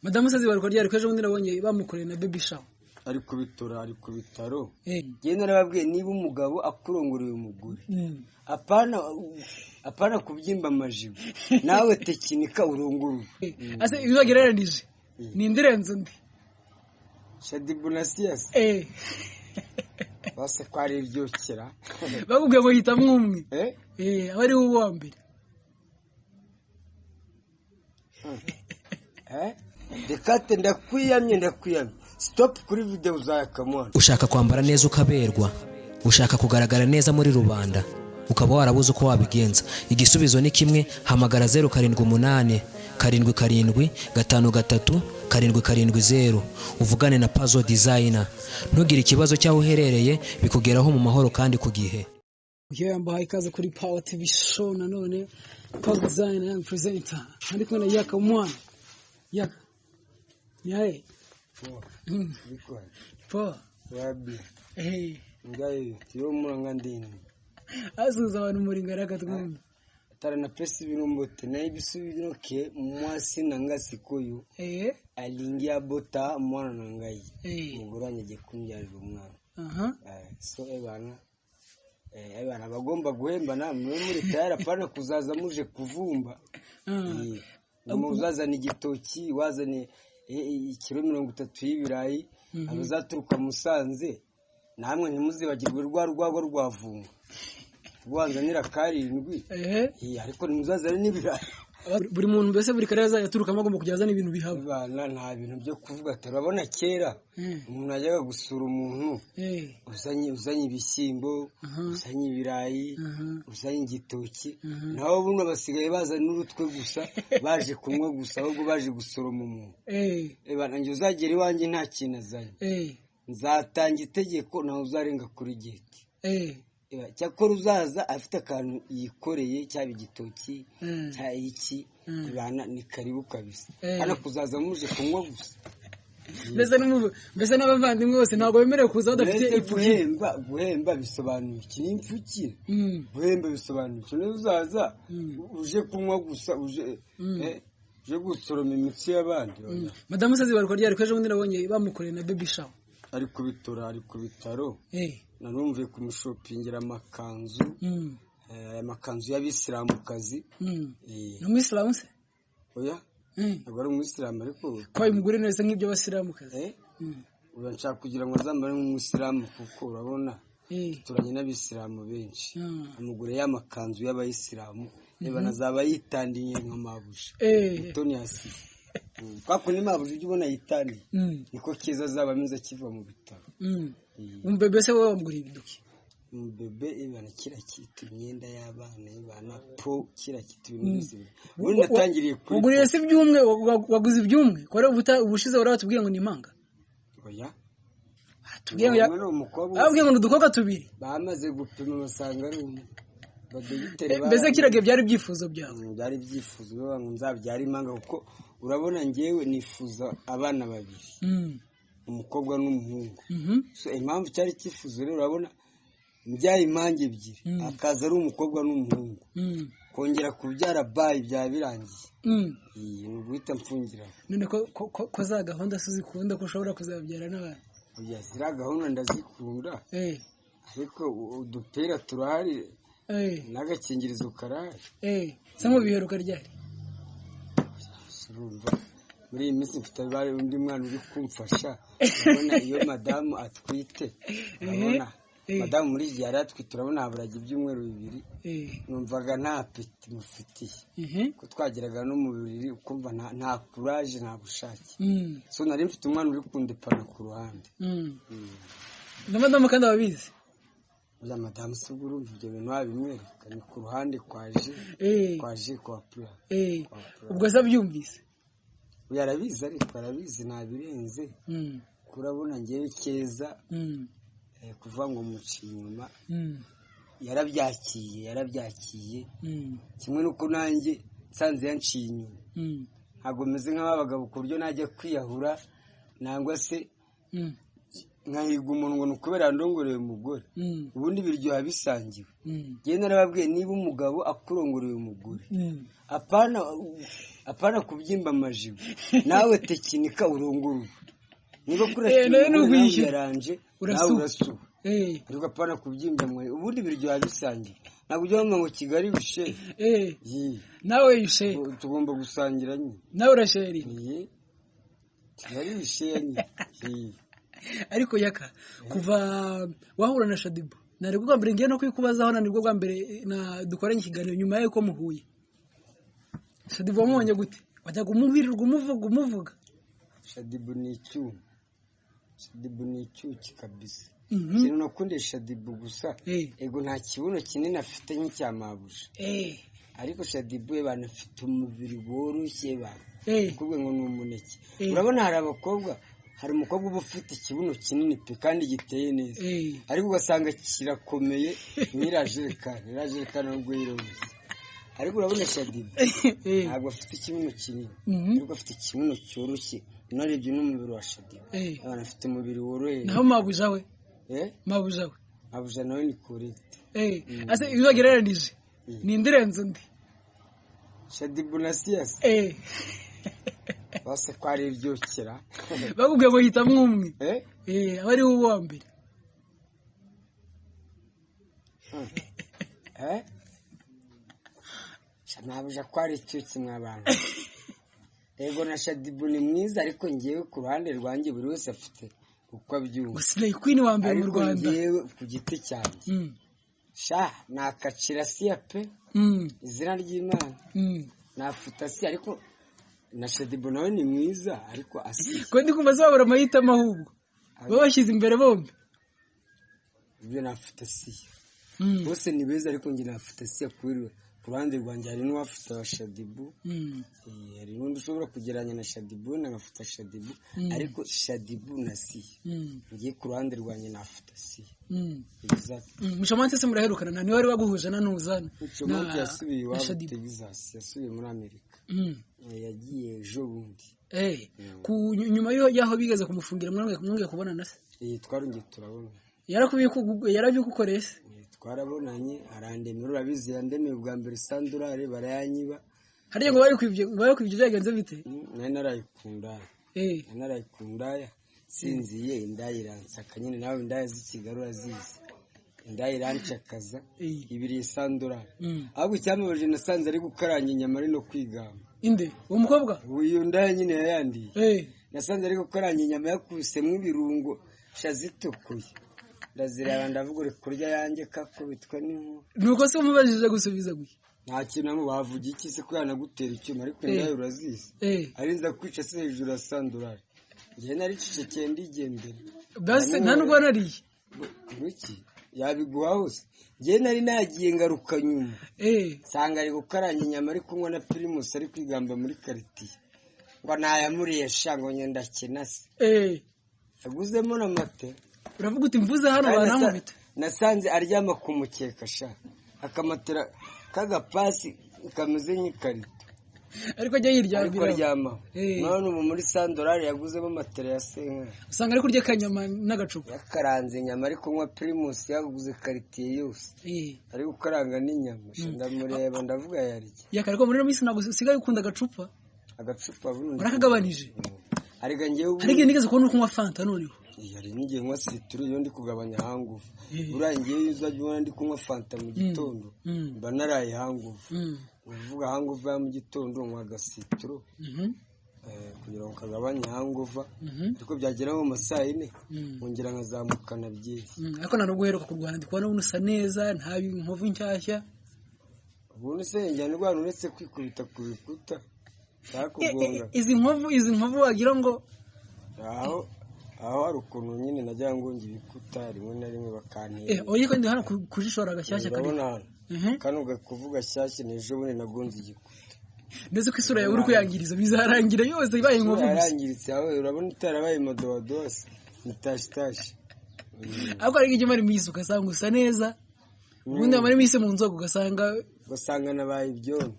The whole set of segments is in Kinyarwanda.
Madamu se zibaruka ryari? Ko ejo bundi nabonye bamukoreye na baby shower. Ari ku bitaro, ari ku bitaro. Njye narababwiye, niba umugabo akurongoreye umugore, apana apana kubyimba amajigo, nawe tekinika urongore. Ase iyo wagereranije, ninde urenze undi? Shaddyboo na Siyasi? Bose ko ari ibyukira. Bakubwiye ngo hitamwo umwe. Eh? Eh, aba ari we uwa mbere. Eh, dekate, ndakwiyamye, ndakwiyamye, stop kuri video za Yakamwana. Ushaka kwambara neza ukaberwa, ushaka kugaragara neza muri rubanda, ukaba warabuze uko wabigenza? Igisubizo ni kimwe: hamagara 0787753770 uvugane na Pazo Designer. Ntugire ikibazo cy'aho uherereye, bikugeraho mu mahoro kandi ku gihe. Iyo yambaye ikaze kuri Power TV Show nanone, Pazo Designer, young presenter, ndi kumwe na Yaka Mwana. Yaka yae. Bikora. Po. Wabi? Eh. Ngai tiyo muranga ndini. Asuza abantu muri ngaraka twumve. Tara na pesi binombote na ibisubiro ke mwasi nanga sikoyo. Alingi abota mwana na ngai. Umugore wanjye agiye kumbyarira umwana. So ebana, ebana bagomba guhemba, namwe muri tayari, apana kuzaza muje kuvumba. Uzazana igitoki, wazane ikiro 30 y'ibirayi, abazaturuka Musanze namwe ntimuzibagirwe rwa rwagwa rwavunga rwanzanira karindwi. Ariko ntimuzazane n'ibirayi. Buri muntu mbese, buri karere azajya aturukamo agomba kujya azana ibintu bihaba. Bana, nta bintu byo kuvuga. Turabona kera umuntu yajyaga gusura umuntu uzanye ibishyimbo, uzanye ibirayi, uzanye igitoki. Naho buno basigaye bazana n'urutwe gusa, baje kunywa gusa, ahubwo baje gusoroma umuntu. Eba nanjye uzagera iwanjye nta kintu azanye, nzatanga itegeko, ntawe uzarenga kuri gate. Eba, cyakora uzaza afite akantu yikoreye, cyaba igitoki, cya iki, ibana ni karibu kabisa. Hano kuzaza muje kunywa gusa. Mbese n'abavandimwe bose ntabwo bemerewe kuza badafite Mbese ipfukire? Guhemba, guhemba bisobanuye iki? Ni impfukire. Guhemba bisobanuye iki? Niba uzaza uje kunywa gusa, uje uje gusoroma imitsi y'abandi, oya. Madamu se zibaruka ryari? Ko ejo bundi nabonye bamukoreye na baby shower. Ari ku bitaro, ari ku bitaro. Narumviye kumushopingira amakanzu, amakanzu y'abisilamukazi. Ni umuyisilamu se? Oya. Ntabwo ari umuyisilamu, ariko Ko umugore neza nk'iby'abasilamukazi. Ubu nshaka kugira ngo azambare nk'umuyisilamu, kuko urabona turanye n'abisilamu benshi. Amugure y'amakanzu y'abayisilamu, reba nazaba yitandiye nka mabuja. Mutoni hasi kwa kundi mabuja ujya ubona yitandiye, niko keza azaba ameze akiva mu bitaro. Umubebe se wowe wamuguriye ibiduki? Umubebe, ibana kira kita imyenda y'abana, ibana po kira kita ibintu byose. Ubundi natangiriye kuri Waguriye se ibyumwe? Waguze ibyumwe ko rero ubushize wari watubwiye ngo ni impanga? Oya. Tubwiye ngo Umwe ni umukobwa. Ababwiye ngo ni udukobwa tubiri. Bamaze gupima basanga ari umwe, badogiteri. Mbese kiragiye byari ibyifuzo byawe? Byari ibyifuzo, bavuga ngo nzabyare impanga, kuko urabona njyewe nifuza abana babiri, umukobwa n'umuhungu. So impamvu cyari icyifuzo rero, urabona mbyaye impanga ebyiri, akaza ari umukobwa n'umuhungu, kongera kubyara bayi byaba birangiye. Iyi ni uguhita mfungira. None ko za gahunda se uzikunda, ko ushobora kuzabyara n'abandi? Oya, ziriya gahunda ndazikunda, ariko udupira turahari n'agakingirizo karahari. Se mu biheruka ryari? Urumva muri iyi minsi mfite undi mwana uri kumfasha. Urabona iyo madamu atwite, urabona madamu muri iki gihe yari atwite, urabona haburaga ibyumweru 2. Numvaga nta peti mufitiye, ko twageraga no mu buriri ukumva nta kuraje, nta bushake. So nari mfite umwana uri kundepana ku ruhande. Na madamu kandi ababizi? Uriya madamu si ubwo urumva ibyo bintu wabimwereka? Ni ku ruhande kwaje kwaje kwa pura. Ubwo se abyumvise? Uyu arabizi, ariko arabizi ntabirenze. Kurabona ngewe keza, kuvuga ngo muciye inyuma, yarabyakiye, yarabyakiye. Kimwe n'uko nanjye nsanze yanciye inyuma, ntabwo meze nk'aba bagabo ku buryo najya kwiyahura nangwa se Nkahiga umuntu ngo ni ukubera yandongoreye umugore. Ubundi biryoha bisangiwe. Njyewe narababwiye, niba umugabo akurongoreye umugore, apana kubyimba amajigo, nawe tekinika urongora. Niba Eh, nawe ni kuri ukwishyura. yaranje, nawe Urasuha. urasuha. Ariko apana kubyimba mwe, ubundi biryoha bisangiwe. Ntabwo ujya wumva ngo Kigali bishe. Yi. Nawe yishe. Tugomba gusangira nyine. Nawe urasheri. Yi. Kigali bishe nyine. Yi. Ariko Yaka, kuva wahura na Shadibu, nari bwo bwa mbere ngiye no kwikubazaho, na nibwo bwa mbere na dukoranye ikiganiro nyuma y'uko muhuye. Shadibu wamubonye gute? Wajyaga umubirirwa umuvuga umuvuga. Shadibu ni icyuma. Shadibu ni icyuki kabisa. Ikintu nakundiye Shadibu gusa, ego nta kibuno kinini afite nk'icya mabuja, ariko Shadibu we bantu afite umubiri woroshye bantu, kuvuga ngo ni umuneke. Urabona hari abakobwa, hari umukobwa uba ufite ikibuno kinini pe kandi giteye neza, ariko ugasanga kirakomeye nk'irajerekani, irajerekani ahubwo yiroroshye. Ariko urabona Shadibu ntabwo afite ikibuno kinini, ariko afite ikibuno cyoroshye. Unarebye n'umubiri wa Shadibu, abantu afite umubiri woroheye. Naho mabuja we? Mabuja we? Mabuja nawe ni correct. Ase iyo wagereranije, ninde urenze undi? Shadibu na Siyasi? Bose ko ari ibyukira. Bakubwiye ngo hitamwo umwe. Eh? Aba ari we uwa mbere. Eh? Sha mabuja ko ari icyuki mw'abantu. Ego na Shadibu ni mwiza, ariko ngewe ku ruhande rwanjye buri wese afite uko abyumva. Ngo Slay Queen wa mbere mu Ariko Rwanda. ngewe ku giti cyanjye, sha nakacira Siya pe, izina ry'Imana. Nafuta Siya, ariko na Shadibu nawe ni mwiza, ariko asiye. Ko ndi kumva zabura amahitamo, ahubwo baba bashyize imbere bombi. Ibyo nafuta Siya. Bose ni beza, ariko njye nafuta Siya kuri ku ruhande rwanjye. Hari n'uwafuta Shadibu. Hari n'undi ushobora kugereranya na Shadibu, nagafuta Shadibu, ariko Shadibu na Siya, ngiye ku ruhande rwanjye nafuta Siya. Exact. Mushamansi se muraherukana? Nta niwe wari waguhuje na ntuzana? Mucomanti yasubiye na iwabo Shadibu. Texas, yasubiye muri Amerika. Yagiye ejo bundi. Ku nyuma y'aho bigeze kumufungira, mwongeye kubonana se? Twarongeye turabona. Yarabigukoreye se? Twarabonanye, arandemera. Urabizi, yandemeye ubwa mbere sandurare barayanyiba. Harya ngo bari kwibye, byagenze bite? Nari naraye ku ndaya. Nari naraye ku ndaya sinziye, indaya iransaka nyine. Nawe indaya z'i Kigali urazizi, indaya irancakaza, ibiriye sandurare. Ahubwo icyambabaje, nasanze ari gukaranga inyama, ari no kwigamba. Inde? Uwo mukobwa? Ubu iyo ndaya nyine yayandiye. Nasanze ari gukaranga inyama yakubisemo ibirungo, sha zitukuye. Ndazireba ndavuga, uri kurya yanjye kakubitwa n'inkuba. Nuko se umubajije gusubiza gutya? Nta kintu namwe bavuga iki se ko yanagutera icyuma, ariko indaya urazizi. Arinza kwica se hejuru ya sandurare? Njye naricecekeye ndigendera. Basi nta nubwo wanariye? Ruki yabiguha hose. Njye nari nagiye, ngaruka nyuma, nsanga ari gukaranga inyama, ari kunywa na Primus, ari kwigamba muri karitiye ngo nayamuriye sha, ngo ngenda ndakena se. Aguzemo na mate. Uravuga uti mvuze hano Kandi barankubita. Nasanze aryama ku mukeka sha, akamatera k'agapasi kameze nk'ikarito. Ariko ajya Ariko yiryamira. Aryamaho. None ubu muri sandorari yaguzemo matera ya senkari. Usanga ari kurya akanyama n'agacupa. Yakaranze inyama, ari kunywa Primus, yaguze karitiye yose. Ari gukaranga n'inyama sha, ndamureba ndavuga yarya. Yaka, ariko muri ino minsi ntabwo usigaye ukunda agacupa. Agacupa bundi. Urakagabanije. Ariko njyewe ubu Hari igihe nigeze kubona uri kunywa Fanta noneho. Hari n'igihe nywa situru iyo ndi kugabanya hangover. Buriya ngewe iyo uzajya ubona ndi kunywa Fanta mu gitondo, mba naraye hangover. Uvuga hangover ya mu gitondo, nywa agasituru kugira ngo kagabanye hangover, ariko byagera mu ma 4:00 nkongera nkazamukana byeri. Ariko nta nubwo uheruka kurwana, ndi kubona usa neza, nta inkovu nshyashya. Ubundi se njya ndwana uretse kwikubita ku bikuta cyakugonga? Izi nkovu wagira ngo Aho hari ukuntu nyine najya ngonga ibikuta rimwe na rimwe bakantera. Oya, ko ndi hano ku jisho hari agashyashya kari. Urabona hano, kano kuvuga shyashya ni ejo bundi nagonze igikuta. Ndetse ko isura yawe uri kuyangiriza, bizarangira yose ibaye inkovu gusa. Yarangiritse aho, urabona itarabaye madowadowa ni tashi tashi. Ariko hari igihe umara iminsi ugasanga usa neza, ubundi wamara iminsi mu nzoga ugasanga Ugasanga nabaye ibyondo.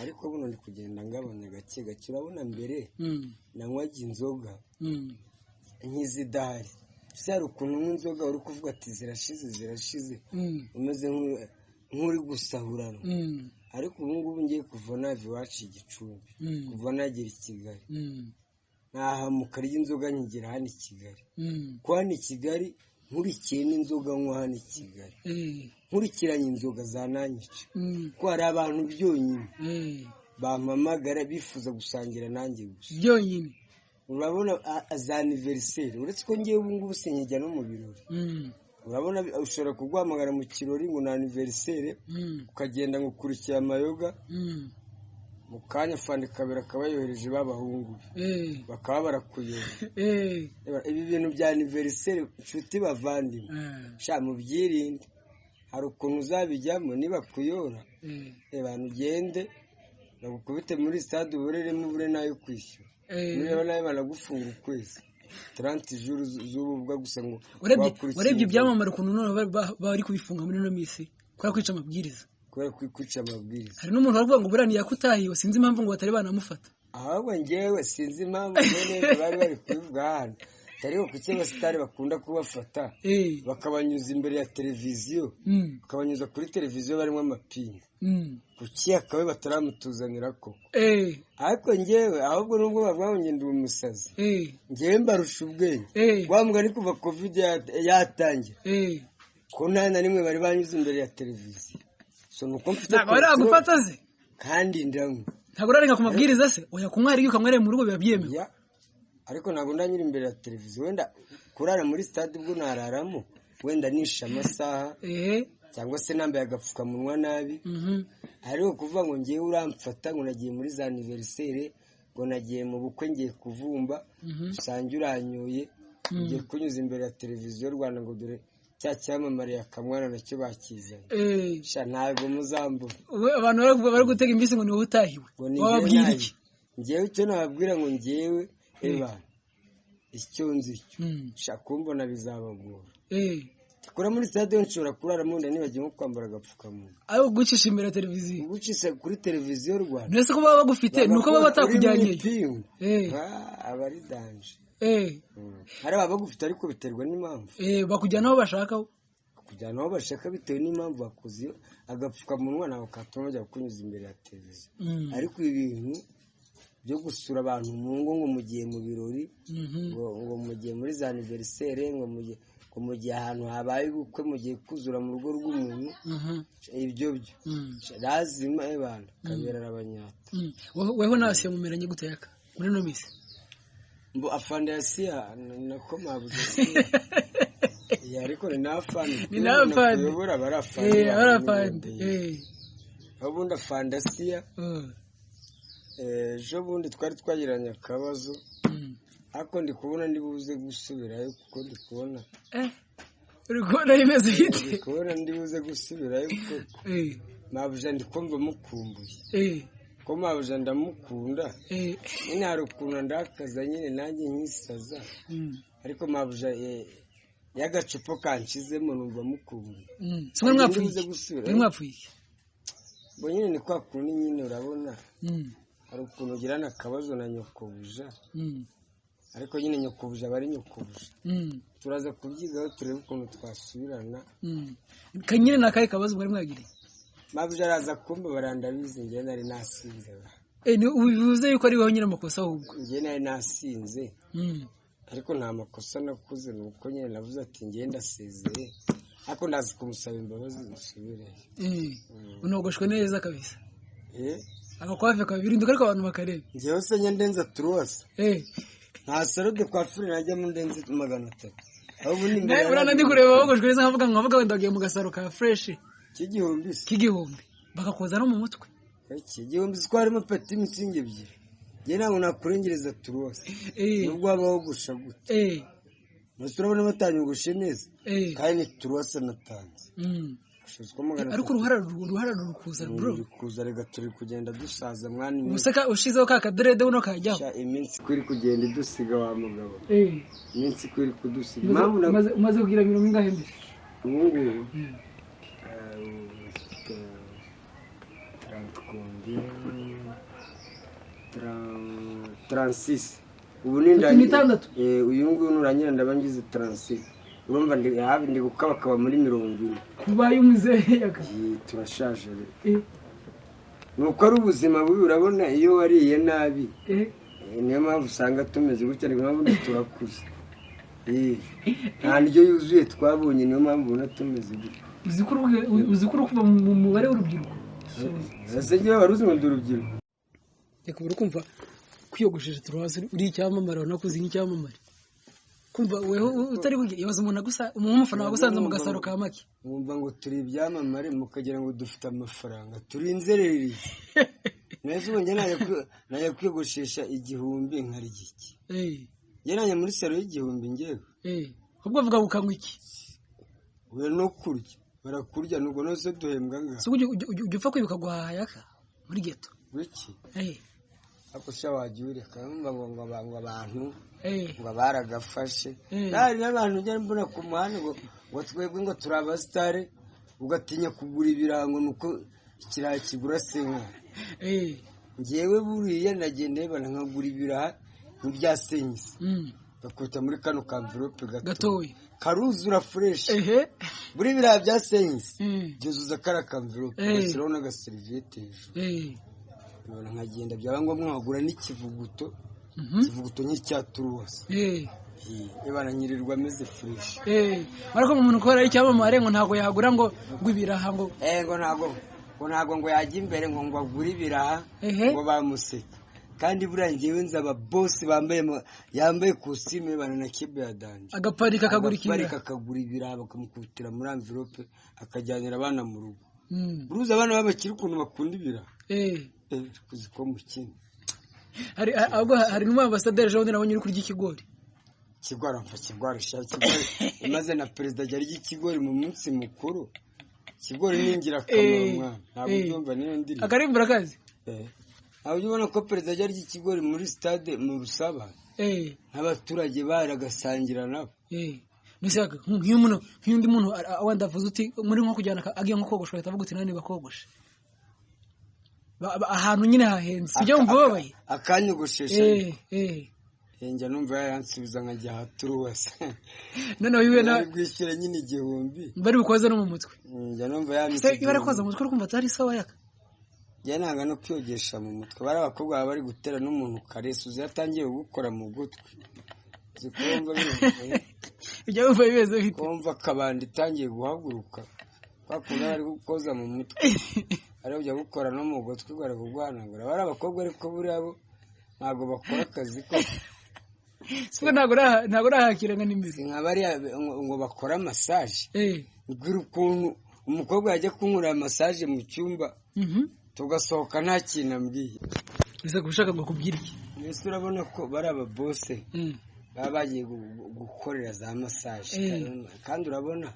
Ariko buno ndi kugenda ngabanya gake gake. Urabona mbere nanywaga inzoga nk'izidahari. Ese hari ukuntu unywa inzoga uri kuvuga ati zirashize zirashize, umeze nk'uri gusahurana. Ariko ubu ngubu ngiye kuva nava iwacu i Gicumbi, kuva nagera i Kigali, ntahamuka ry'inzoga nkigera hano i Kigali. Ko hano i Kigali nkurikiye n'inzoga nywa hano i Kigali, nkurikiranye inzoga zananyica, ko hari abantu byonyine bampamagara bifuza gusangira nanjye gusa byonyine. Urabona za anniversaire, uretse ko ngewe ubu ngubu sinkijya no mu birori. Urabona ushobora kuguhamagara mu kirori ngo ni anniversaire, ukagenda ngo ukurikiye amayoga, mu kanya Fandi Kabera akaba yohereje b'abahungu be, bakaba barakuyobora. Ibi bintu bya anniversaire, inshuti bavandimwe, sha mubyirinde. Hari ukuntu uzabijyamo niba kuyora, abantu ugende bagukubite muri stade ubureremo ubure nayo kwishyura, niba nayo banagufunga ukwezi 30 jours z'ububwa gusa ngo Urebye ibyamamare ukuntu none bari kubifunga muri ino minsi kubera kwica amabwiriza. Kubera kwica amabwiriza. Hari n'umuntu waravuga ngo buriya ntiyakutahiwe, sinzi impamvu ngo batari banamufata. Ahubwo ngewe sinzi impamvu bari bari kubivuga hano, ariko kuki abasitari bakunda kubafata bakabanyuza imbere ya televiziyo, bakabanyuza kuri televiziyo barimo amapingu, kuki akabe bataramutuzanira koko? Ariko ngewe ahubwo nubwo bavuga ngo ndi umusazi, ngewe mbarusha ubwenge. Wa mugani kuva covid yatangira, ko nta na rimwe bari banyuze imbere ya televiziyo. So nuko mfite ntabwo bari bagufata se kandi ndanywa. Ntabwo urarenga ku mabwiriza se? Oya, kunywa hari ukamwereye mu rugo biba byemewe. Ariko ntabwo ndanyura imbere ya televiziyo. Wenda kurara muri stade ubwo nararamo, wenda nishe amasaha cyangwa se nambaye agapfukamunwa nabi. Ariko kuvuga ngo ngewe uramfata ngo nagiye muri za anniversaire, ngo nagiye mu bukwe ngiye kuvumba, usange uranyoye ngiye kunyuza imbere ya televiziyo Rwanda ngo dore cya cyamamare akamwana nacyo bakizanye. Sha ntabwo muzambura. Abantu bari gutega iminsi ngo ni wowe utahiwe, wababwira iki? Ngewe icyo nababwira ngo ngewe eba icyo nzi cyo sha kumbona bizabagora. Kora muri stade nshobora kuraramo wenda nibagiwe nko kwambara agapfukamunwa. Ariko gucisha imbere ya televiziyo, gucisha kuri televiziyo Rwanda, mbese ko baba bagufite ni uko baba batakujyanye. Aba ari danje. Hari abagufite ariko biterwa n'impamvu. Bakujyana aho bashaka, kujyana aho bashaka bitewe n'impamvu bakoze. Agapfukamunwa ntabwo katuma bajya kunyuza imbere ya televiziyo. Ariko ibintu byo gusura abantu mu ngo ngo mugiye mu birori, ngo mugiye muri za anniversaire, ngo mugiye ahantu habaye ubukwe, mugiye kuzura mu rugo rw'umuntu, ibyo byo lazima ebana Kabera arabanyata. Weho nasi mumeranye gute yaka muri no minsi? Mbo afande Asiya nako mabuze Asiya. Ariko ni nafande, ni nafande uyobora barafande, barafande. Ubundi afande Asiya ejo bundi twari twagiranye akabazo, ariko ndi kubona ndi buze gusubirayo kuko ndi kubona uri kubona bimeze bite? Ndi kubona ndi buze gusubirayo kuko mabuja ndi kumva mukumbuye, ko mabuja ndamukunda nyine. Hari ukuntu ndakaza nyine nanjye nkisaza, ariko mabuja y'agacupa kanshizemo numva mukumbuye. Simwe mwapfuye iki? Mwapfuye iki? Bo nyine ni kwa kundi nyine urabona hari ukuntu ugirana akabazo na nyokobuja, ariko nyine nyokobuja aba ari nyokobuja. Turaza kubyigaho turebe ukuntu twasubirana. Nyine ni akahe kabazo mwari mwagiriye? Mabuja araza kumva barandabizi, ngewe nari nasinze. Bivuze yuko ari wowe nyine amakosa ahubwo? Ngewe nari nasinze, ariko nta makosa nakoze, ni uko nyine navuze ati ngewe ndasezeye, ariko ndaza kumusaba imbabazi nsubireyo. Unogoshwe neza kabisa. Agakwafe kabirinduka ariko abantu bakareba. Ngewe se njye ndenza turuwasa. Nta salo de coiffure najyamo ndenze 300. Ahubwo ni mbere. Urana ndi kureba wogoshwe neza nkavuga wenda wagiye mu gasaro ka fresh. K'igihumbi se? K'igihumbi. Bakakoza no mu mutwe. Iki gihumbi se ko harimo peti mitsingi ebyiri. Ngewe ntabwo nakurengereza turuwasa. Nubwo waba wogosha gute. Mbese urabona batanyogoshe neza. Kandi ni turuwasa natanze. Ariko uruhara rukuza bro. Rukuza rega turi kugenda dusaza mwana. Ubuseka ushizeho ka kadrede uno kajyaho. Iminsi kuri kugenda idusiga wa mugabo. Iminsi kuri kudusiga. Umaze kugira mirongo ingahe mbese? Ubu ngubu 36. Ubu ni ndangiye. 36? Uyu nguyu nurangira ndaba ngize 36. Urumva ndi hafi, ndi gukabakaba muri 40. Kubaye umuzehe yaka. Turashaje. Nuko ari ubuzima bubi, urabona iyo wariye nabi. Niyo mpamvu usanga tumeze gutya, niyo mpamvu turakuze. Nta ndyo yuzuye twabonye, niyo mpamvu ubona tumeze gutya. Uzi ko uri kuva mu mubare w'urubyiruko. Ese njyewe wari uzi ngo ndi urubyiruko? Reka uri kumva kwiyogoshesha turazi uri icyamamare, wanakuze nk'icyamamare. Kumva weho utari buge ibaza umuntu agusa umufana wagusanze mu gasaro ka make. Mwumva ngo turi ibyamamare mukagira ngo dufite amafaranga, turi inzererezi. Nese ubu njye najya kwiyogoshesha 1000 nkarya iki? Njye najya muri salo y'1000 njyewe. Ubwo avuga ngo ukanywa iki? We no kurya barakurya nuko nose duhembwa ngaha. So ujya upfa kwibuka guhaha yaka muri ghetto. Wiki? Ako sha wagiye ureka numva ngo ngo abantu ngo baragafashe. Hari n'abantu njya mbona ku muhanda ngo twebwe ngo turi abasitare, ugatinya kugura ibirango nuko ikirayi kigura senka. Njyewe buriya nagenda ndebana nkagura ibiraha nk'ibya senyisi. Gakubita muri kano ka envelope gatoya karuzura fresh. Buri biraha bya senyisi byuzuza kara ka envelope, ugashyiraho n'agaseriviyete hejuru. Nkagenda byaba ngombwa nkagura n'ikivuguto, ikivuguto nk'icya turuwasi. Ibana nyirirwa ameze fresh. Ariko umuntu ukora icyamamare ngo ntago yagura ngo ibiraha ngo ngo ntago ngo ntago ngo yajya imbere ngo ngo agure ibiraha ngo bamuseka. Kandi buriya njyewe nzi aba boss bambaye yambaye costume bana na kebe ya danje. Agaparika akagura ikibiraha. Agaparika akagura ibiraha bakamukubitira muri envelope akajyanira abana mu rugo. Buruza abana b'abakiri ukuntu bakunda ibiraha. Kuzi ko mukina. Hari ahubwo hari n'umu ambassadeur ejo bundi nabonye uri kurya ikigori. Ikigori amfa ikigori sha ikigori. Imaze na perezida ajya arya ikigori mu munsi mukuru. Ikigori ni ingirakamaro mwana. Ntabwo ubyumva niyo ndirimbo. Akarimbura kazi. Ntabwo ubona ko perezida ajya arya ikigori muri stade mu Rusaba. N'abaturage baragasangira nabo. Mbese nk'iyo umuntu nk'undi muntu wenda avuze uti muri nko kujyana agiye nko kogoshwa ahita avuga uti nani bakogoshe. Ahantu nyine hahenze sijya wumva babaye akanyogoshesha. Njya numva yayansubiza nkajya ahaturuwase. Noneho iwe na bwishyura nyine 1000 bari bukoze no mu mutwe. Njya numva yamutse. Se ibara koza mu mutwe uri kumva atari sawa yaka. Njya nanga no kwiyogesha mu mutwe. Bari abakobwa baba bari gutera n'umuntu karesi uzi yatangiye gukora mu gutwi. Zikumva biri. Ijya wumva bimeze bite? Kumva kabandi itangiye guhaguruka. Kwakunda bari gukoza mu mutwe. Ari ujya gukora no mu gutwi bari kuguhanagura. Bari abakobwa ariko buriya bo ntago bakora akazi ko. Siko ntago rahakira nka nimero. Sinka bariya ngo bakora massage. Mbwira ukuntu umukobwa yajya kunkorera massage mu cyumba. Tugasohoka nta kintu ambwiye. Ese gushaka ngo akubwire iki? Mbese urabona ko bari aba boss baba bagiye gukorera za massage. Kandi urabona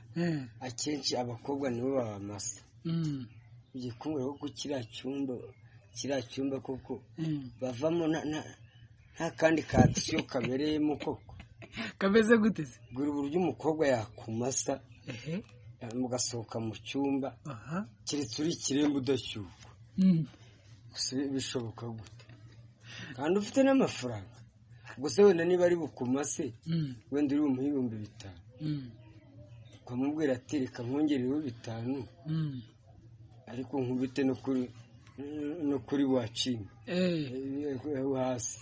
akenshi abakobwa nibo babamasa. Ugiye kumbwira ko kiriya cyumba koko bavamo nta kandi katiyo kabereyemo koko. Kameze gute se? Gura uburyo umukobwa yakumasa mugasohoka mu cyumba keretse uri ikiremba udashyukwa. Gusa bishoboka gute? Kandi ufite n'amafaranga. Gusa wenda niba ari bukumase wenda uri bumuhe 5000. Ukamubwira ati reka nkongereho 5 ariko nkubite no kuri wacima hasi.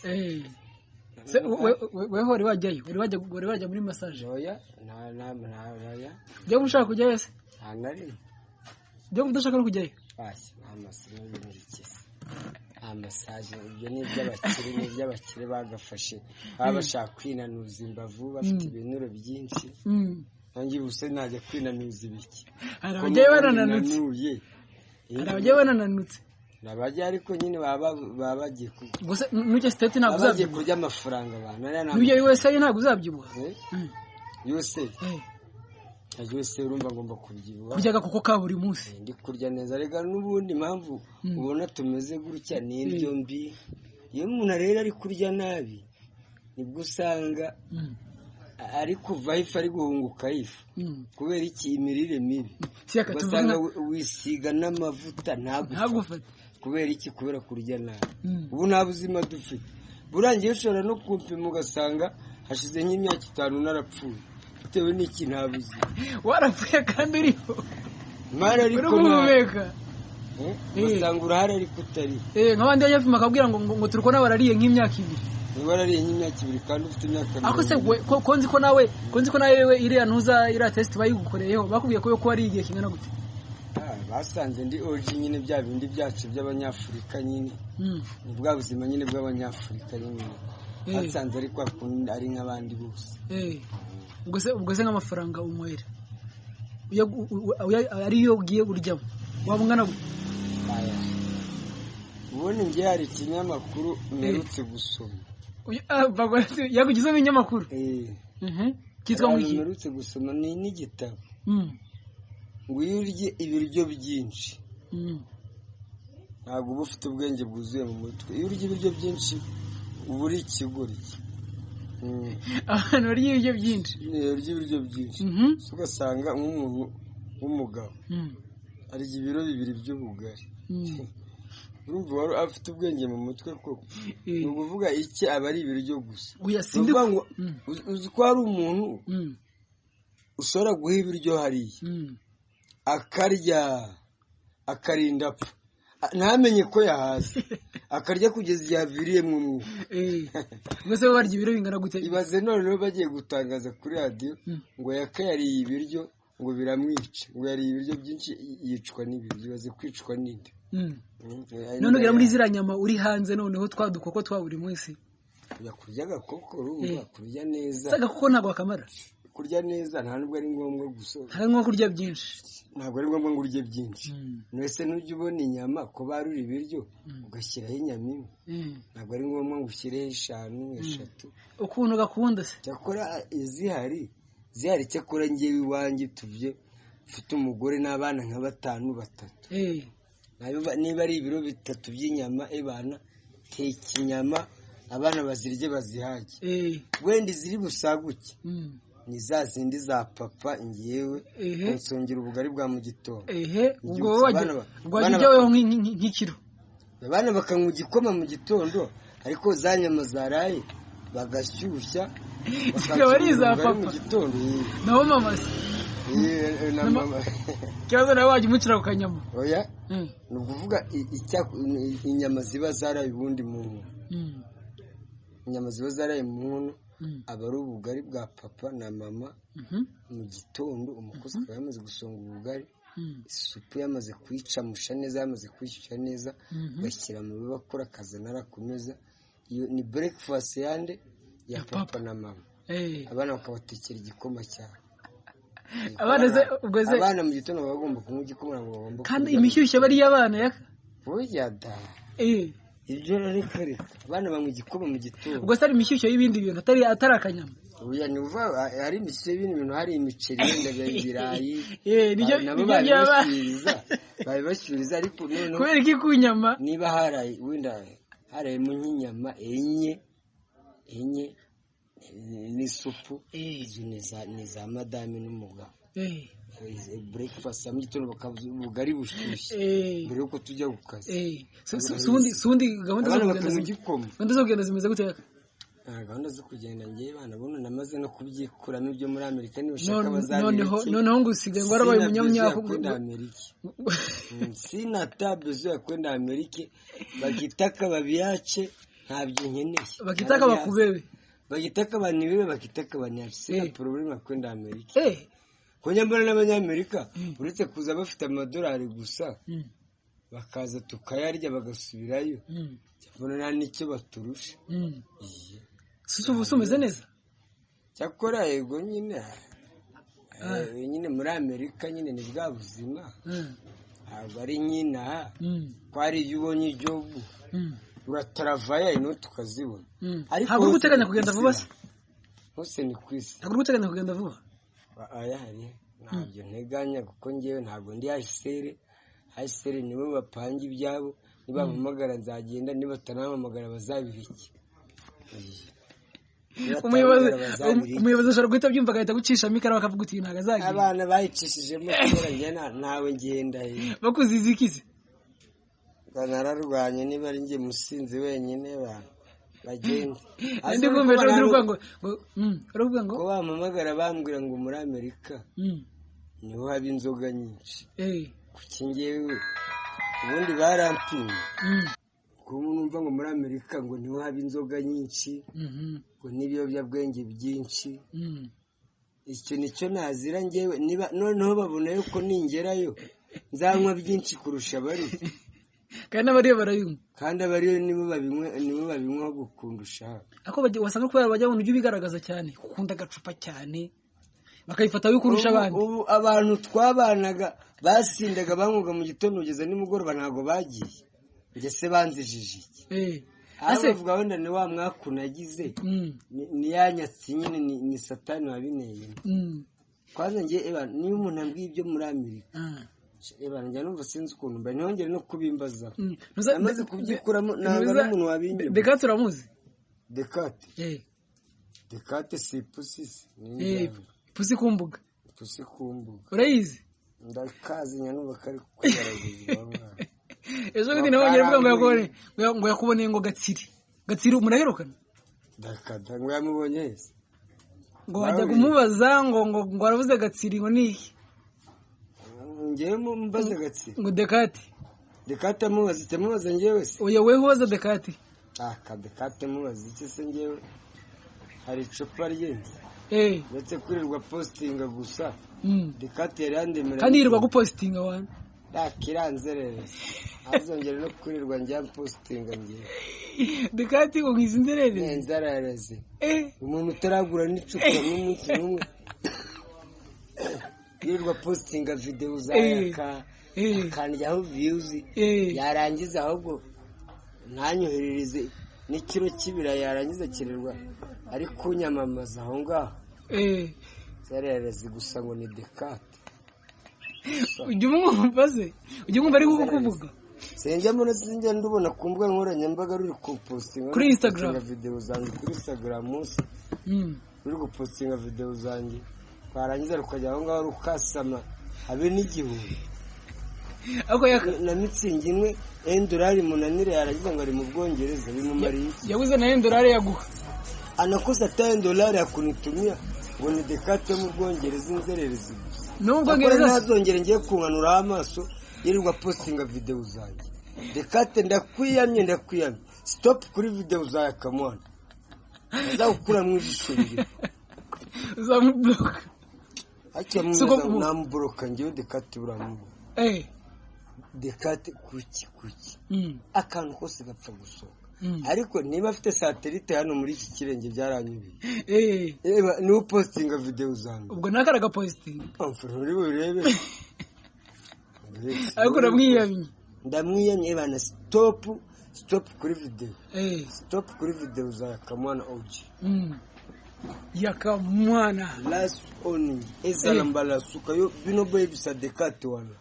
Se weho wari wajyayo? Wari wajya muri massage? Oya, nta. Jya ushaka kujyayo se? Nta nari. Jya udashaka no kujyayo? Basi, nta massage ibyo ni iby'abakire, ni iby'abakire bagafashe. Baba bashaka kwinanuza imbavu, bafite ibinure byinshi. Nanjye ubuse najya kwinanuza ibiki. Hari abajyayo banananutse. Hari abajyayo banananutse. Nabajya ariko nyine baba bagiye gusa n'ujya state ntabwo uzabyibuha. Kurya amafaranga abantu. N'ujya USA ntabwo uzabyibuha. USA. USA urumva ngomba kubyibuha. Kurya kuko ka buri munsi. Ndi kurya neza rega n'ubundi impamvu ubona tumeze gutya ni indyo mbi. Iyo umuntu rero ari kurya nabi nibwo usanga ari kuva ifu ari guhunguka ifu. Kubera iki? Imirire mibi. Ugasanga wisiga n'amavuta ntagufate. Kubera iki? Kubera kurya nabi. Ubu nta buzima dufite. Burangiye ushobora no kumpima ugasanga hashize nk'imyaka 5 narapfuye bitewe n'iki ntabuze. Warapfuye kandi uriho. Mara ariko guhumeka. Ugasanga urahari ariko utari. Nk'abandi bajya bakabwira ngo turi kubona barariye nk'imyaka 2. Niba warariye nk'imyaka 2 kandi ufite imyaka 2. Ako se ko nzi ko nawe ko iriya ntuza iriya test bayigukoreyeho bakubwiye ko wariye igihe kingana gute? Basanze ndi OG nyine bya bindi byacu by'abanyafurika nyine. Ni bwa buzima nyine bw'abanyafurika nyine. Basanze ariko ari nk'abandi bose. Ubwo se nk'amafaranga unywera ariyo ugiye uryamo waba ungana gute? Ubundi njye hari ikinyamakuru mperutse gusoma. Yakugizeho ibinyamakuru? Kitwa ngo iki? Mperutse gusoma ni n'igitabo. Ngo iyo urye ibiryo byinshi ntabwo uba ufite ubwenge bwuzuye mu mutwe. Iyo urya ibiryo byinshi uba uri ikigoryi. Abantu barya ibiryo byinshi. Urya ibiryo byinshi ugasanga nk'umuntu w'umugabo arya ibiro 2 by'ubugari. Urumva wari afite ubwenge mu mutwe koko. Ni ukuvuga iki aba ari ibiryo gusa. Uzi ko hari umuntu ushobora guha ibiryo hariya akarya akarinda apfa ntamenye ko yahaze, akarya kugeza igihe aviriye mu mwuka. Ubwo barya ibiryo bingana gute? Ibaze noneho bagiye gutangaza kuri radiyo ngo yaka yariye ibiryo ngo biramwica, ngo yariye ibiryo byinshi yicwa n'ibiryo. Ibaze kwicwa n'inda. None ugera muri ziriya nyama uri hanze noneho twa dukoko twa buri munsi. Kurya agakoko urumva kurya neza. Agakoko ntabwo wakamara. Kurya neza nta nubwo ari ngombwa gusa. Nta ngombwa kurya byinshi. Ntabwo ari ngombwa ngo urye byinshi. Mwese nujya ubona inyama ko barura ibiryo ugashyiraho inyama imwe. Ntabwo ari ngombwa ngo ushyireho 5, 3. Ukuntu gakunda se. Cyakora izihari cyakora ngewe iwanjye tubye mfite umugore n'abana nka 5 3. Niba ari ibiro 3 by'inyama ebana teka inyama abana bazirye bazihage. Wenda iziri busaguke. Ni za zindi za papa ngewe nsongera ubugari bwa mu gitondo. Ubwo wajya weho nk'ikiro. Abana bakanywa igikoma mu gitondo ariko za nyama zaraye bagashyushya zikaba ari iza papa mu gitondo. Naho mama se na mama kibazo nawe wajya umucira ku kanyama. Oya ni ukuvuga inyama ziba zaraye ubundi mu nkono. Inyama ziba zaraye mu nkono aba ari ubugari bwa papa na mama mu gitondo. Umukozi akaba yamaze gusonga ubugari, isupu yamaze kuyicamusha neza, yamaze kuyishyushya neza, bashyira mu bibakora akazana arakomeza. Iyo ni breakfast yande ya papa na mama. Abana bakabatekera igikoma cyabo. Abana mu gitondo baba bagomba kunywa igikoma, ntabwo bagomba. Kandi imishyushyo bari iy'abana yaka. Oya da. Ibyo reka abana banywa igikoma mu gitondo. Ubwo se ari imishyushyo y'ibindi bintu atari akanyama. Oya ni uva hari imishyushyo y'ibindi bintu, hari imiceri wenda ibirayi. Nabo babibashyuriza ariko noneho kubera iki ku nyama niba haraye wenda harayemo nk'inyama 4 n'isupu, izo ni za madame n'umugabo. Breakfast ya mu gitondo ubugari bushyushye mbere yuko tujya ku kazi. Sundi gahunda zo kugenda zimeze gute? Gahunda zo kugenda ngewe bana buno namaze no kubyikuramo ibyo muri Amerika nibashaka bazabireke. Noneho ngo usigaye ngo warabaye umunyamyaku kwenda Amerika. Sina tabezo ya kwenda Amerika, bakitaka babiache ntabyo nkeneye. Bakitaka bakubebe. Bagitaka banibebe, bakitaka banyache. Sina problema ya kwenda Amerika. Kunyambara n'abanyamerika uretse kuza bafite amadolari gusa bakaza tukayarya bagasubirayo. Cyakora nta nicyo baturusha. Ubu umeze neza? Cyakora yego nyine nyine muri Amerika nyine ni bwa buzima. Ntabwo ari nyina ko ari iyo ubonye ijobu urataravaya inoti ukazibona. Ntabwo uri guteganya kugenda vuba se? Hose ni ku isi. Ntabwo uri guteganya kugenda vuba? Aya hari ntabyo nteganya kuko ngewe ntabwo ndi HCR. HCR nibo bapanga ibyabo, nibampamagara nzagenda, nibatanampamagara bazabireke. Umuyobozi ashobora guhita abyumva agahita agucishamo ikaramu akavuga uti ntabwo azagenda. Abana bayicishijemo kera njye ntawe ngenda. Bakuziza iki se? Nararwanye niba ari njye musinzi wenyine bantu. Bagende. Ndi kumva ejo uravuga ngo uravuga ngo ko bampamagara bambwira ngo muri Amerika niho haba inzoga nyinshi. Kuki ngewe ubundi barampimye kuba numva ngo muri Amerika ngo niho haba inzoga nyinshi, ngo n'ibiyobyabwenge byinshi. Icyo nicyo nazira ngewe. Niba noneho babona yuko ningerayo nzanywa byinshi kurusha abari, kandi abariyo barayinywa, kandi abariyo nibo babinywa, nibo babinywa gukundusha. Ako wasanga kubera bajya babona ujya ubigaragaza cyane, ukunda agacupa cyane, bakayifata wikurusha abandi. Ubu abantu twabanaga basindaga banywaga mu gitondo kugeza nimugoroba ntabwo bagiye, njye se banzijije iki? Aho bavuga wenda ni wa mwaku nagize, ni ya nyatsi nyine, ni satani wabineye. Kwanza njye niba umuntu ambwiye ibyo muri Amerika, njya numva sinzi ukuntu mba, ntihongere no kubimbazaho. Namaze kubyikuramo, ntabwo n'umuntu wabinyuma. Dekate uramuzi? Dekate? Dekate si ipusi se? Ipusi ku mbuga. Ipusi ku mbuga. Urayizi? Ndakazi, nyanumva kari kugaragaza mwana. Ejo bundi nabonye avuga ngo yakuboneye ngo Gatsiri. Gatsiri muraherukana? Ndakada ngo yamubonye hese? Ngo wajya kumubaza ngo aravuze Gatsiri ngo ni iki? Ngewe mbaza Gatsiri? Ngo Dekate. Dekate amubaza icyo amubaza ngewe se? Oya, wewe ubaza Dekate. Aka Dekate mubaza iki se ngewe? Hari icupa ryenze. Uretse kwirirwa postinga gusa. Dekate yari yandemera. Kandi yirirwa gupostinga wana. Rakiranzerereza. Azongera no kwirirwa njya postinga ngewe. Dekate ngo ngize inzererezi. Inzererezi. Umuntu utaragura n'icupa n'umunsi n'umwe. Yirirwa postinga video za yaka, akandyaho views, yarangiza ahubwo ntanyoherereze n'ikiro cy'ibirayi, yarangiza kirirwa ari kunyamamaza aho ngaho. Inzererezi gusa ngo ni Dekate. Ujya umwumva se? Ujya umwumva ari kukuvuga? Sinjya mbona, sinjya ndubona ku mbuga nkoranyambaga ruri kupostinga kuri Instagram video zanjye, kuri Instagram munsi ruri gupostinga video zanjye, twarangiza rukajya aho ngaho rukasama habe n'igihumbi. Ako yaka na mitsingi imwe endorari munanire, yarangiza ngo ari mu Bwongereza, bimumariye iki? Yabuze na endorari yaguha. Anakosa ata endorari yakunitumia ngo ni Dekate mu Bwongereza, inzererezi gusa. No mu Bwongereza ntazongere ngiye kunkanura amaso yirirwa postinga video zanjye. Dekate ndakwiyamye, ndakwiyamye. Stop kuri video za Yakamwana. Nzagukura mu ijisho rye. Uzamubloka. Acha mu namubloka ngewe Dekate uramubo. Dekate kuki kuki. Akantu kose gapfa gusohoka. Ariko niba afite satellite hano muri iki kirenge byaranyubiye. Eba ni upostinga video zanjye. Ubwo nakaraga postinga. Amfura uri burebe. Ariko ndamwiyamye. Ndamwiyamye bana, stop stop kuri video. Stop kuri video za Yakamwana OG. Yakamwana. Last on ezala mbala suka yo bino boy bisa Dekate wana.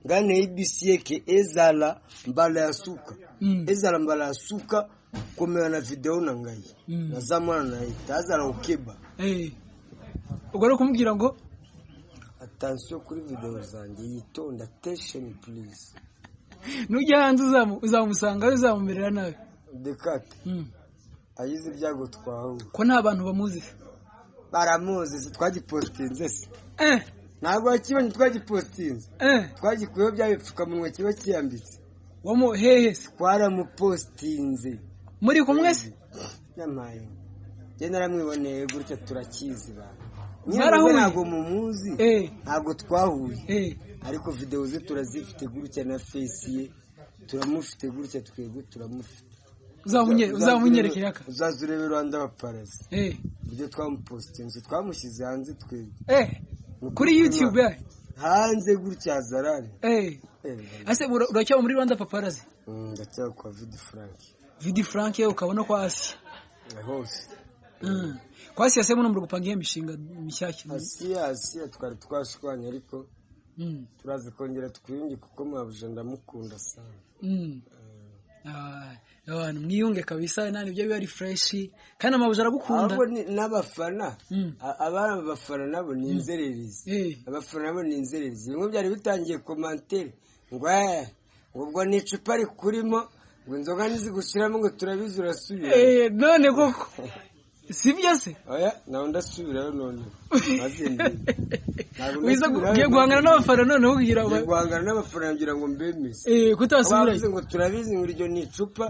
Ngane ABC yeke ezala mbala ya suka. Ezala mbala ya suka komera na video na ngai. Nazamwana na itazala ukeba. Ubwo ari kumubwira ngo attention kuri video zanjye, yitonda, attention please. Nujya hanze uzamusanga uzamumerera nabi. Dekate ayize ibyago twahuye. Ko nta bantu bamuzi? Baramuzi, twagipostinze se. Ntabwo wakibonye twagipostinze. Twagikuyeho bya bipfukamunwa kiba kiyambitse. Wamo hehe se? Twaramupostinze. Muri kumwe se? Nyamaye. Njye naramwiboneye gutya turakizi ba. Mwarahuye? Ntabwo mumuzi. Ntabwo twahuye. Ariko video ze turazifite gutya na face ye. Turamufite gutya twebwe turamufite. Uzamunyerekera aka? Uzaza urebe Rwanda Paparazzi. Ibyo twamupostinze twamushyize hanze twebwe. Kuri YouTube hanze gutya zarari. Ase uracyaba muri Rwanda Paparazzi? Ndacyaba kwa Vidi Frank. Vidi Frank ukabona kwa Asia. Hose. Kwa Asia se muno muri gupanga iyo mishinga mishyashya. Asia twari twashwanye ariko turazi kongera twiyunge kuko mwabuje ndamukunda sana. Abantu mwiyunge kabisa, nani ibyo biba ari fresh kandi amabuja aragukunda. Ahubwo n'abafana, abana bafana nabo ni inzererezi. Abafana nabo ni inzererezi. Bimwe byari bitangiye commentaire ngo ubwo ni icupa rikurimo Ngo inzoga ntizigushiramo ngo turabizi urasubira. None koko sibyo se? Oya, nawe ndasubirayo none. Ugiye guhangana n'abafana noneho kugira ngo guhangana n'abafana ngira ngo mbemeze. Kutasubirayo. Ngo turabizi ngo iryo ni icupa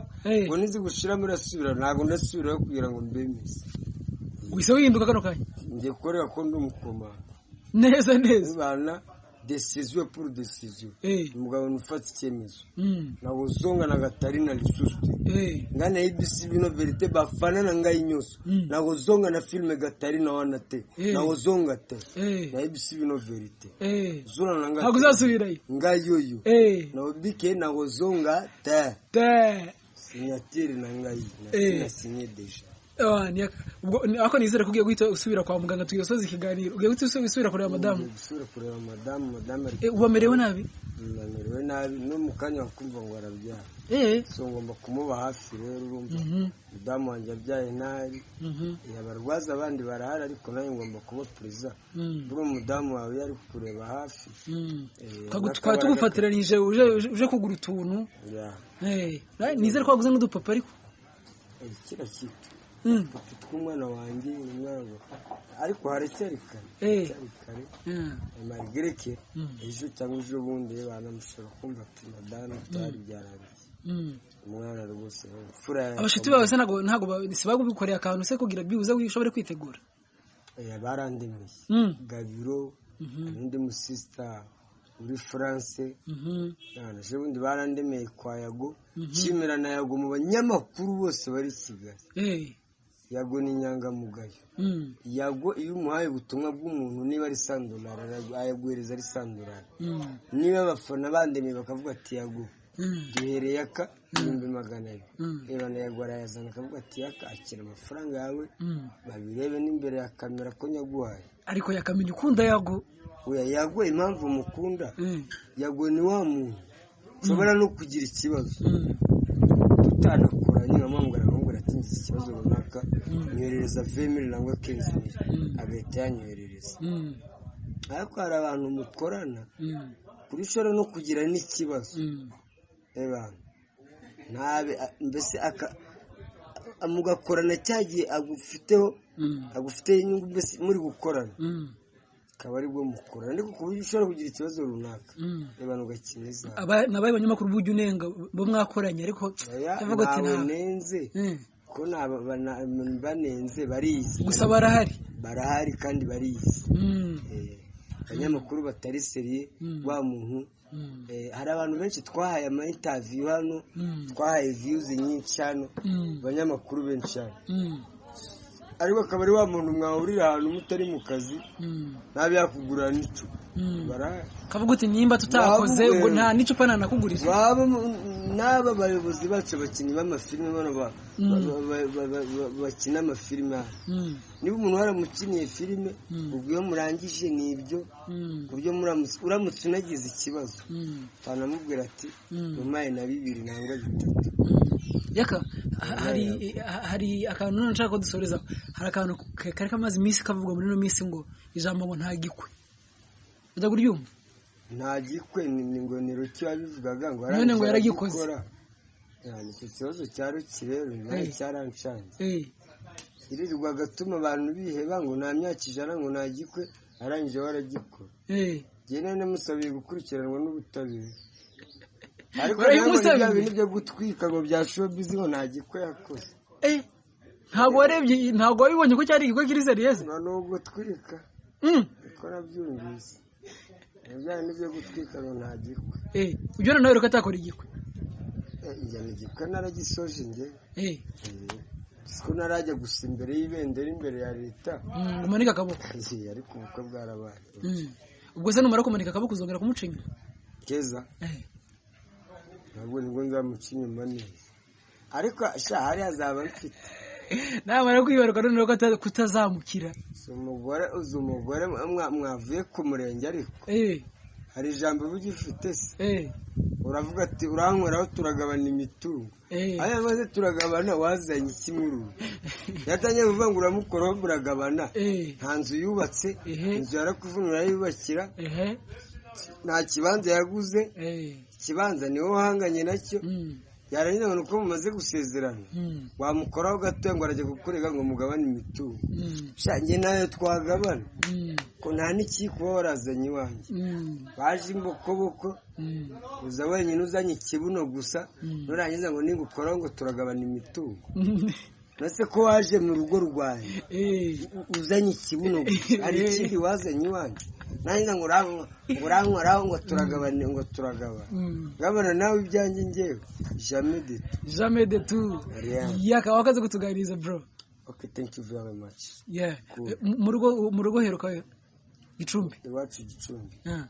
ngo ntizigushiramo urasubira, ntabwo ndasubirayo kugira ngo mbemeze. Wise wihinduka kano kanya. Ngiye gukorera ko ndi umukomando. Neza neza. Bana décision pour décision. Umugabo nufata icyemezo. Nakozonga na Gatarina lisusu te. Nga nayebisi bino vérité bafana na ngai nyonso. Nakozonga na film Gatarina wana te. Nakozonga te. Nayebisi bino vérité. Zona na ngai. Hakuzasubirayo. Ngai yoyo. Nalobike nakozonga te. Te. Signature na ngai. Na signé déjà. Ako nizere ko ugiye guhita usubira kwa muganga tugisoza ikiganiro. Ugiye guhita usubira kureba madamu. Usubira kureba madamu. Ubu amerewe nabi? Amerewe nabi no mu kanya wakumva ngo arabyara. So ngomba kumuba hafi rero urumva. Madamu wanjye abyaye nabi. Abarwaza abandi barahari ariko nawe ngomba kuba perezida. Buri mudamu wawe yari kukureba hafi. Twaba tugufatiranyije uje kugura utuntu. Nizere ko waguze n'udupapa ariko. Kira kitu. Tw'umwana wanjye umwana ariko haracyari kare kare malgré que ejo cyangwa ejo bundi banamushobora kumva ati madame byari byarangiye umwana rwose mfura. Abashuti bawe se ntago sibagubikoreye akantu se kugira byibuze ushobore kwitegura? Barandemiye Gabiro n'undi musista uri France ejo bundi barandemeye kwa Yago kimera na Yago mu banyamakuru bose bari Kigali. Yago ni inyangamugayo. Yago iyo umuhaye ubutumwa bw'umuntu niba ari sandolari ayaguhereza ari sandolari. Niba abafana bandemeye bakavuga ati Yago duhereye aka 200,000 reba na Yago arayazana akavuga ati yaka akira amafaranga yawe babirebe n'imbere ya kamera ko nyaguhaye. Ariko yakamenya ukunda Yago. Oya Yago impamvu mukunda Yago ni wa muntu ushobora no kugira ikibazo tutanakoranye nkamubwira ati ngize ikibazo runaka nyoherereza 20,000 nangwa 15,000 agahita yanyoherereza. Ariko hari abantu mukorana kuri ushobora no kugira n'ikibazo ntabe mbese mugakorana cyagiye agufiteho inyungu mbese muri gukorana akaba aribwo mukorana ariko ku buryo ushobora kugira ikibazo runaka abantu ugakina. Nabaye abanyamakuru b'ujya unenga bo mwakoranye ariko ndavuga ati ntawe nenze ko banenze barizi gusa barahari barahari kandi barizi. Abanyamakuru batari seriye wa muntu. Hari abantu benshi twahaye ama interview hano twahaye views nyinshi hano abanyamakuru benshi hano ariko akaba ari wa muntu mwahurira ahantu mutari mu kazi nabi yakugurira n'icupa. Kavuga uti nimba tutakoze ubwo nta n'icupa nanakugurira. Waba n'aba bayobozi bacu abakinnyi b'amafilime bano bakina amafilime niba umuntu waramukiniye filime ubwo iyo murangije ni ibyo ku buryo uramutse unagize ikibazo utanamubwira ati mumaye na 2 nangwa 3. Yaka hari akantu none nshaka ko dusoreza. Hari akantu kari kamaze iminsi kavugwa muri no minsi ngo ijambo ngo nta gikwe. Ujya kuryumva? Nta gikwe ni ngo ni Ruki wabivugaga ngo none ngo yaragikoze. Icyo kibazo cya Ruki rero nawe cyarancanze. Yirirwa agatuma abantu biheba ngo nta myaka 100 ngo nta gikwe arangije waragikora. Njye nari namusabiye gukurikiranwa n'ubutabera. Ariko bya bintu byo gutwika ngo bya showbiz ngo nta gikwe yakoze. Ntabwo warebye ntabwo wabibonye ko cyari igikwe kiri serious? No gutwika. Niko nabyumvise. Bya bintu byo gutwika ngo nta gikwe. Ujya nawe reka atakora igikwe. Njya igikwe naragisoje njye. Siko narajya gusa imbere y'ibendera imbere ya leta. Umanika akaboko. Ariko ubukwe bwarabaye. Ubwo se numara kumanika akaboko uzongera kumuca inyuma? Keza. Ntabwo nibwo nzamuca inyuma neza. Ariko sha hari azaba mfite. Namara kwibaruka noneho kutazamukira. Uzi umugore mwavuye ku murenge ariko. Hari ijambo ugifite se. Uravuga ati urankoraho turagabana imitungo. Aya maze turagabana wazanye iki muri ubu? Yatangiye kuvuga ngo uramukoraho muragabana. Nta nzu yubatse, inzu yarakuvunura yubakira. Nta kibanza yaguze, ikibanza niwo wahanganye nacyo. Yarangiza ngo ni uko mumaze gusezerana, wamukoraho gatoya ngo arajya kukurega ngo mugabane imitungo. Sha, njye nayo twagabana, ko nta n'ikiri kuba warazanye iwanjye. Baje imbokoboko, uza wenyine uzanye ikibuno gusa, nurangiza ngo nigukoraho ngo turagabana imitungo. Nase ko waje mu rugo rwanjye uzanye ikibuno gusa, hari ikindi wazanye iwanjye? Nangiza ngo urankoraho ngo turagabane, ngo turagabana. Gabana nawe ibyanjye, njyewe jamais de tout. Jamais de tout. Rien. Yaka, wakaze kutuganiriza, bro. Okay, thank you very much. Yeah. Cool. Mu rugo heruka Gicumbi? Iwacu Gicumbi, Ah.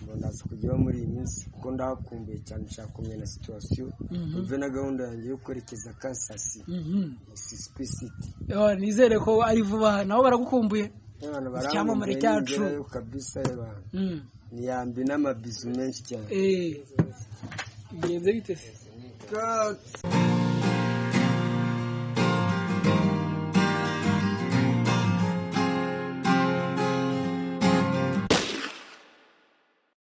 ngo ndaza kujyaho muri iyi minsi kuko ndahakumbuye cyane, nshaka kumenya na situation, mve na gahunda yanjye yo kwerekeza Kansas, Mississippi City. Oh, nizere ko ari vuba, nabo baragukumbuye. Abantu Icyamamare barambuye cyacu. ningerayo kabisa, abantu ni yambi n'amabizu menshi cyane. Bigenze bite se? Cut.